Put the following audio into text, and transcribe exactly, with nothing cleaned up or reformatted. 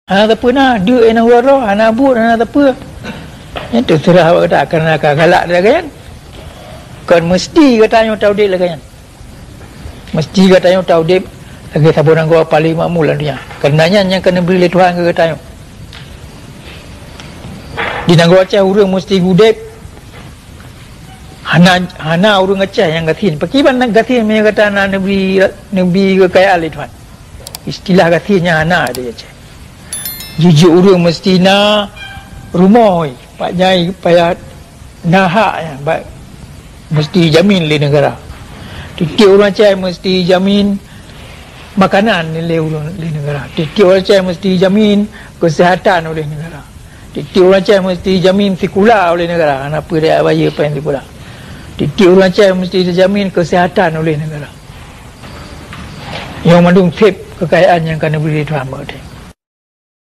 Hana sapeue na, deuk nyang uroe-uroe, hana buet, hana sapeue. Nyan teuseurah bak gata, kareuna ka galak lagée nyan. Kon meuseuti geutanyoe taudeb lagée nyan. Meuseuti geutanyoe taudeb lagée saboh nanggroe paleng makmu lam dônya. Kareuna nyan nyang ka neubri lé Tuhan keu geutanyoe. Di nanggroe Aceh ureuëng meuseuti udeb, hana, hana ureuëng Aceh nyang gasien. Pakriban gasien meunyoe gata na neubri, neubri keukayaan lé Tuhan. Istilah gasien nyan hana di Aceh. Jijok ureuëng meuseuti na rumoh, pak jai payah na hak nyan, ba-, meuseuti jamin lé neugara. Tieb-tieb ureuëng Aceh meuseuti jamin makanan lé ureuëng, lé neugara. Tieb-tieb ureuëng Aceh meuseuti jamin keuseuhatan oleh neugara. Tieb-tieb ureuëng Aceh meuseuti jamin sikula oleh neugara, hana peue tajak bayeue péng sikula. Tieb-tieb ureuëng Aceh meuseuti jamin keuseuhatan oleh neugara. Nyoe mandum seb keukayaan nyang ka neubri lé Tuhan bak geutanyoe.